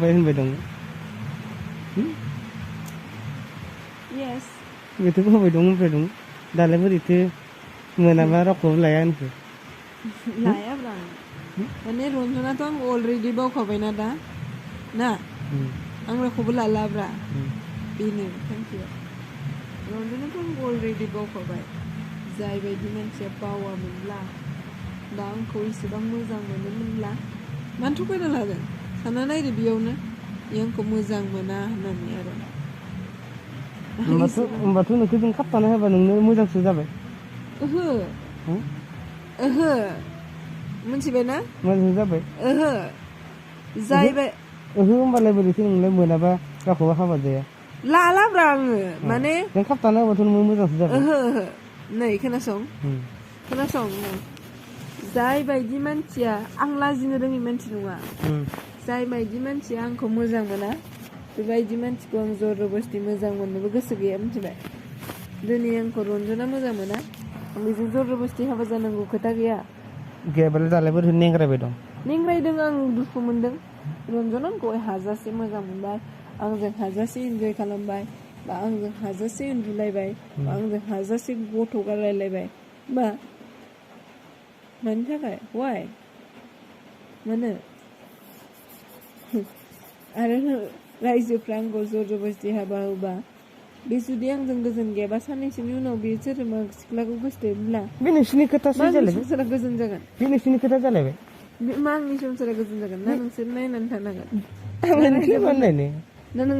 Vậy hơn vậy đúng. Yes. Vậy thì không phải đúng. Đã lấy bữa thì người nào mà róc cũng lại ăn thì. Lại áp rằng. Ini Ronjona tuh already bawa kau nada. Nah, ang aku bela labra. Ini, thank you. Ronjona tuh already bawa kau Zai bayi manusia bawa menla. Da angkau isibang muzang menla. Mantu kau dah laga. Sana nai review na. Yang kau muzang mana nani ada. Batu nak kujung kap tanah apa nung muzang sudah bay. Moनथिबाय ना? Muzang sudah bay. Zai bayi. Hoमबालाय बोरै नोंलाय मोनाबा गावखौबो हाबा जाया लालाब्रा आङो माने नों खाबथाना होबाथ' नों मोजांसो जाबाय नै खोनासं जाय बायदि मानसिया आं लाजिनो रोङि मानसि नङा जाय बायदि मानसिया आंखौ मोजां मोना बेबायदि मानसिखौ आं जरबस्ति मोजां मोननोबो गोसो गैया मिथिबाय दिनै आंखौ रन्जना मोजां मोना आं बेजों जरबस्ति हाबा जानांगौ खोथा गैया गैयाबालाय दालाय बोरै नेंग्रायबाय दं नेंग्रायदों आं दुखु मोनदों रन्जना आंखौ हाजासे मोजां मोनबाय आंजों हाजासे इन्जय खालामबाय बा आंजों हाजासे उन्दुलायबाय बा आंजों हाजासे गथ' गारलायलायबाय बा मानि थाखाय वाइ मानो आरो रायजोफ्रा आंखौ जरबस्ति हाबा होबा बे जुदि आंजों गोजोन गैयाबा साननैसोनि उनाव बे सोरबा सिख्लाखौ गोसोथोब्ला बे नोंसिनि खोथासो जालायबाय संसारा गोजोन जागोन बे नोंसिनि खोथा जालायबाय मा आंनि संसारा गोजोन जागोन ना नोंसोर नायनानै थानांगोन आं नायनो ना नों